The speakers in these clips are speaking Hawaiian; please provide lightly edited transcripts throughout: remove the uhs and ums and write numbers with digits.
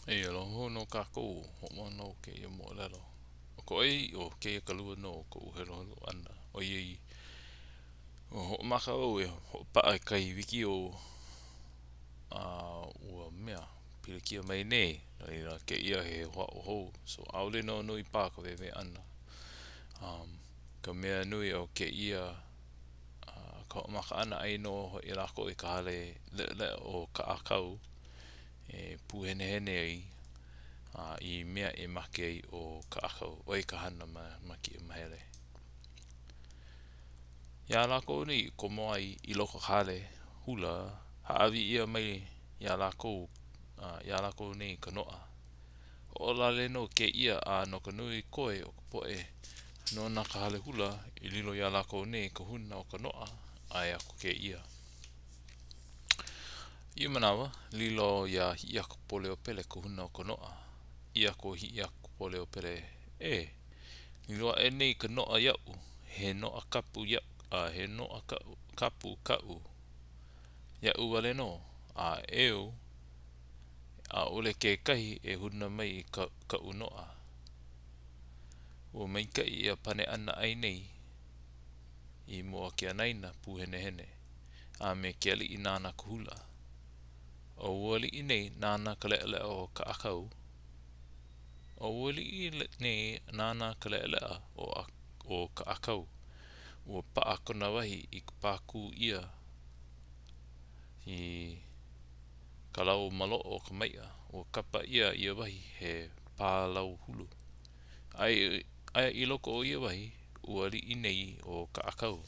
Eia aloha hou nō kākou, hoʻomana o kēia moʻolelo. ʻO ka ʻoiaʻiʻo, kēia ka lua nō o koʻu heluhelu ʻana, ʻoiai, ua hoʻomaka au e hoʻopaʻa i kahi wikiō a ua mea pilikia mai nei, no laila kēia he hoʻāʻo hou, so ʻaʻole nō nui paha ka wēwē ʻana. Um, ka mea nui o kēia ka hoʻomaka ʻana aia nō hoʻi lākou i ka hale leʻaleʻa o Kaʻakau, e pūhenehene ai a i mea e make ai ʻo Kaʻakau, ʻo ia ka hana ma, ma kēia mahele. Iā lākou nei i komo ai i loko o ka hale hula, hāʻawi ʻia mai iā lākou, iā lākou nei ka noʻa. Hoʻolale nō kēia a no ka nui koe o ka poʻe nona ka hale hula i lilo iā lākou nei ka huna o ka noʻa, ʻae aku kēia. I ia manawa, lilo iā Hiʻiakapoleopele ka huna o ka noʻa. ʻĪ aku ʻo Hiʻiakapoleopele, E! Lilo aʻe nei ka noʻa iaʻu, he noʻa kapu iaʻu, a he noʻa kaʻu, kapu kaʻu, iaʻu wale nō, a ʻeu, ʻaʻole kekahi e huna mai i ka, kaʻu noʻa. Ua maikaʻi ia pane ʻana aʻe nei i mua o ke anaina pūhenehene. a me ke aliʻi nāna ka hula. ʻO ua aliʻi nei nāna ka leʻaleʻa o Kaʻakau. ʻO ua aliʻi nei nāna ka leʻaleʻa o o Kaʻakau. Ua paʻa kona wahi i ka pākū ʻia i ka lau maloʻo o ka maiʻa. Ua kapa ʻia ia wahi he pālauhulu. Aia Aia i loko o ia wahi ua aliʻi nei ʻo Kaʻakau,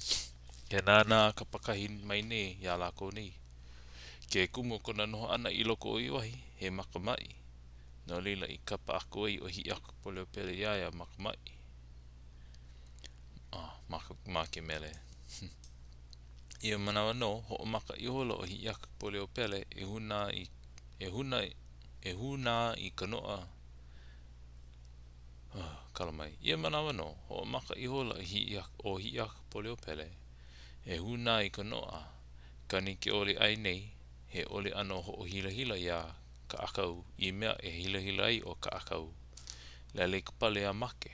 ke nānā kapakahi mai nei iā lākou nei. Ke kumu o kona noho ʻana i loko o ia wahi, he makamaʻi. No laila i kapa aku ai ʻo Hiʻiakapoleopele iā ia makamaʻi. A, ma, ma ke mele. I ia manawa nō, hoʻomaka ihola ʻo Hiʻiakapoleopele e hūnā i, e hūnā, e hūnā i ka noʻa Kala mai. Ia manawa nō, hoʻomaka ihola ʻo Hiʻiakapoleopele e hūnā i ka noʻa. Kani ke oli ʻai nei, he oli ʻano hoʻohilahila iā Kaʻakau i mea e hilahila ai ʻo Kaʻakau. Lele i ka pali a make.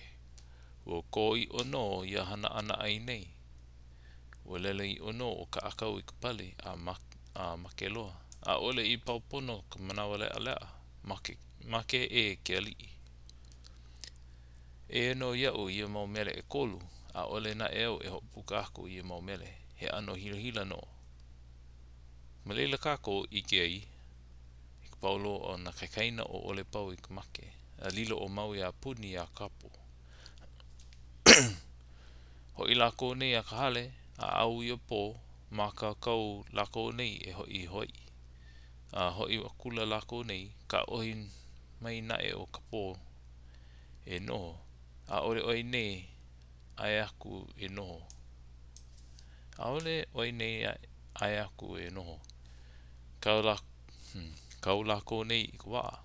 Ua kō ʻiʻo nō ia hana ʻana aʻe nei. Ua lele ʻiʻo nō ʻo Kaʻakau i ka pali a a make loa. ʻAʻole i pau pono ka manawa leʻaleʻa. Make, make ʻē ke aliʻi. Eia nō iaʻu ia mau mele ʻekolu, ʻaʻole naʻe au e hoʻopuka aku i ia mau mele, he ʻano hilahila nō. Ma laila kākou ʻike ai i ka pau loa o nā kaikaina o ʻOlepau i ka make, a lilo ʻo Maui a puni iā Kapo. Hoʻi lākou nei a ka hale, a ʻau ia pō, mākaukau lākou nei e hoʻi i Hawaiʻi. A hoʻi akula lākou nei, kāʻohi mai naʻe ʻo Kapo e noho, ʻaʻole ʻoe nei ʻae aku e noho. ʻAʻole ʻoe nei ʻae aku e noho. Kau lā, hmm, kau lākou nei i ka waʻa.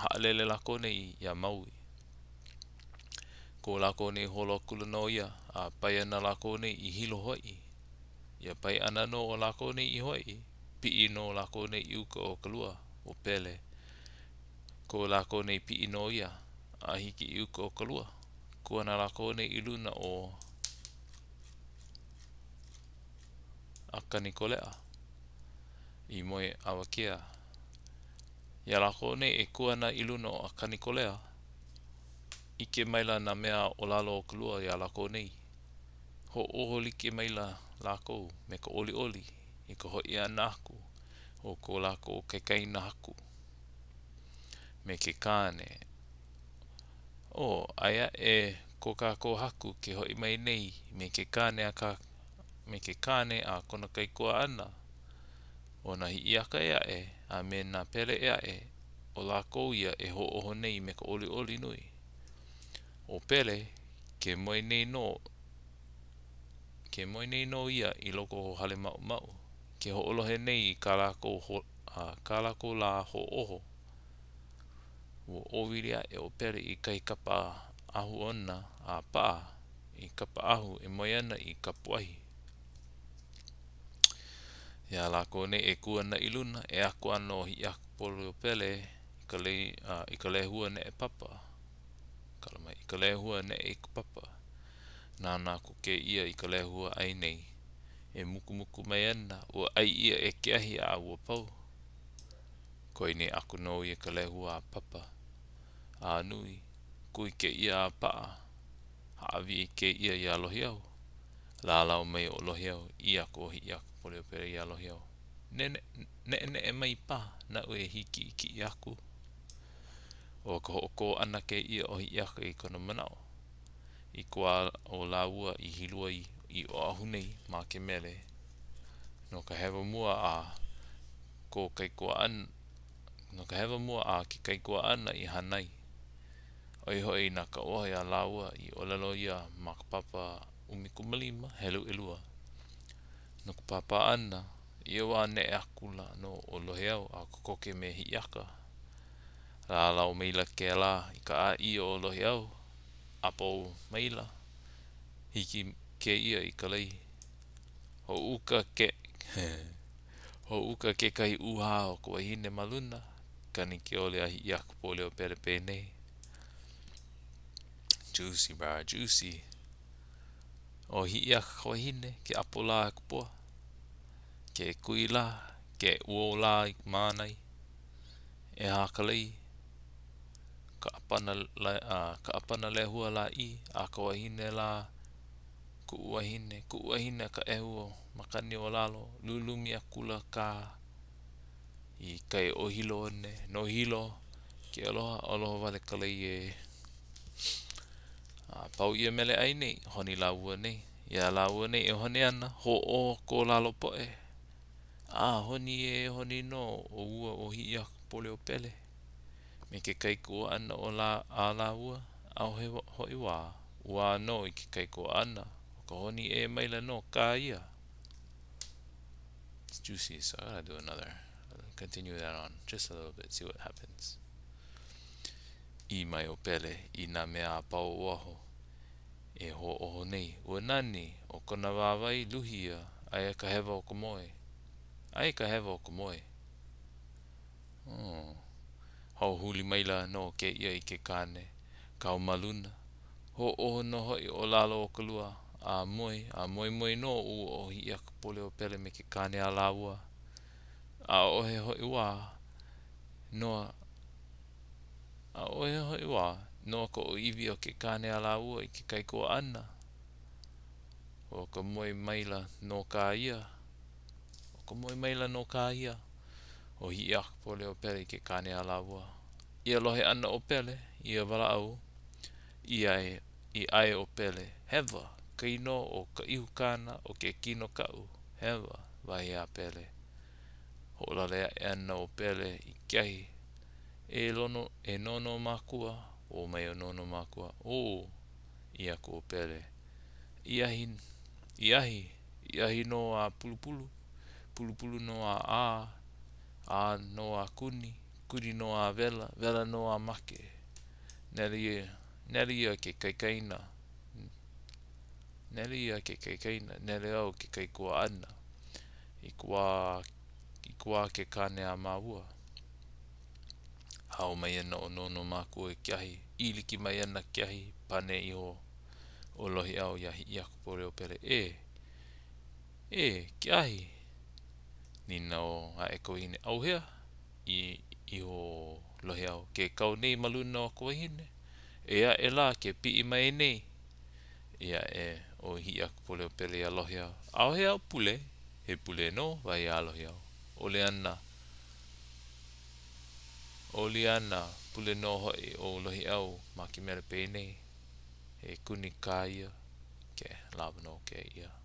Haʻalele lākou nei iā Maui. Ko lākou nei holo akula nō ia, a pae ana lākou nei i Hilo, Hawaiʻi. Ia pae ʻana nō o lākou nei i Hawaiʻi, piʻi nō lākou nei i uka o ka lua, ʻo Pele. Ko lākou nei piʻi nō ia, a hiki i uka o ka lua. Kū ana lākou nei i luna o ʻAkanikoleʻa i moe awakea. Iā lākou nei e kū ana i luna o ʻAkanikolea, ʻike maila nā mea o lalo o ka lua iā lākou nei. Hoʻōho like maila lākou me ka ʻoliʻoli i ka hoʻi ʻana aku o ko lākou kaikaina haku me ke kāne. ʻŌ, aia aʻe ko kākou haku ke hoʻi mai nei me ke kāne a ka, me ke kāne a kona kaikuaʻana. ʻO nā Hiʻiaka ʻē aʻe a me nā Pele ʻē aʻe, ʻo lākou ia e hoʻōho nei me ka ʻoliʻoli nui. ʻO Pele, ke moe nei nō, ke moe nei nō ia i loko o Halemaʻumaʻu, ke hoʻolohe nei i kā lākou kā lākou lā hoʻōho. Ua ʻōwili aʻe ʻo Pele i kahi kapa ʻahu ona a paʻa i kapa ʻahu e moe ana i kapuahi. Iā lākou nei e kū ana i luna, e aku ana ʻo Hiʻiakapoleopele. ka lei, i ka lehua neʻe papa. Kala mai, i ka lehua neʻe i ka papa. Nānā aku kēia i ka lehua ʻai nei. E mukumuku mai ana, ua ʻai ʻia e ke ahi a ua pau. Koi nei aku nō ia i ka lehua a papa. A nui, kui kēia a paʻa. Hāʻawi kēia iā Lohiau. Lālau mai ʻo Lohiau, ʻī aku ʻo Hiʻiakaikapoliopele iā Lohiau, Neʻeneʻe mai paha, naʻu e hīkiʻikiʻi aku. ʻO ka hoʻokō ʻana kēia o Hiʻiaka i kona manaʻo. I ka wā o lāua i hilo ai i Oʻahu nei ma ke mele, no ka hewa mua a ko kaikuaʻana, no ka hewa mua a ke kaikuaʻana i hana ai. ʻO ia hoʻi nā kauoha iā lāua i ʻōlelo ʻia ma ka papa 15, helu ʻelua. No ka pāpā ʻana, i ia wā neʻe akula nō ʻo Lohiau a kokoke me Hiʻiaka. Lālau maila kēlā i ka ʻāʻī o Lohiau, ʻapo maila, hiki kēia i ka lei. Hoʻouka ke Hoʻouka kekahi ʻūhā o ka wahine ma luna, kani ke oli a Hiʻiakapuoliopele penei. Juicy, bro, juicy. ʻO Hiʻiaka ka wahine, ke ʻapo lā e ka pua. Ke kui lā, ke ʻuō lā i ka mānai. ʻEha ka lei, ka ʻāpana, ka ʻāpana lehua lāʻī a ka wahine lā, kuʻu wahine, kuʻu wahine ka ʻehu o makani o lalo, lulumi akula kā i kai o Hilo one, no Hilo ke aloha, aloha wale ka lei ē. A pau ia mele ʻai nei, honi lāua nei. Iā lāua nei e honi ana, hōʻō ko lalo poʻe. A honi ē honi nō ʻo ua ʻo Hiʻiakaikapoliopele me ke kaikuaʻana o lā a lāua, ʻaʻohe hoʻi wā, ʻuā nō i ke kaikuaʻana, ʻo ka honi ʻē maila nō kā ia. It's juicy, so I gotta do another, continue that on just a little bit, see what happens. ʻĪ mai ʻo Pele i nā mea a pau o waho e hoʻōho nei, Ua nani, ʻo kona wāwae luhi ia, aia ka hewa o ka moe. Aia ka hewa o ka moe. Oh. Hoʻohuli maila nō kēia i ke kāne, kau ma luna. Hoʻōho nō hoʻi ʻo lalo o ka lua, a moe, a moemoe nō ua ʻo Hiʻiakaikapoliopele me ke kāne a lāua. ʻAʻohe hoʻi wā, noa, ʻAʻohe hoʻi wā, noa ka ʻōiwi o ke kāne a lāua i ke kaikuaʻana. ʻO ka moe maila nō kā ia. ʻO ka moe maila nō kā ia. ʻO Hiʻiakaikapoliopele i ke kāne a lāua. Ia lohe ʻana o Pele, ia walaʻau, i ʻae, i ʻae ʻo Pele, Hewa! Kainō ʻo ka ihu kāna, ʻo ke kino kaʻu. Hewa! wahi a Pele. Hoʻolale aʻe ana ʻo Pele i ke ahi. E Lono, e Nōnō mākua, ʻō mai ʻo Nōnō mākua, Ō! ʻī aku ʻo Pele. I ahi, i ahi, i ahi nō a pulupulu, pulupulu nō a ʻā, ʻā nō a kuni, kuni nō a wela, wela nō a make. Nele ia, nele ia ke kaikaina, nele ia ke kaikaina, nele au ke kaikuaʻana. I ka wā, i ka wā ke kāne a māua. Hao mai ana ʻo Nōnō mākua i ke ahi, ʻīliki mai ana ke ahi, pane iho ʻo Lohiʻau iā Hiʻiakapuoliopele, E! E, ke ahi! Nīnau aʻe ka wahine, ʻAuhea? ʻĪ iho ʻo Lohiʻau, Ke kau nei ma luna o ka wahine. E aʻe lā ke piʻi mai nei. ʻĪ aʻe ʻo Hiʻiakapuoliopele iā Lohiʻau, ʻAʻohe āu pule? He pule nō, wahi a Lohiʻau. ʻOli ana, ʻoli ana, pule nō hoʻi ʻo Lohiʻau ma ke mele penei, He kuni kā ia, ke lawa nō kēia.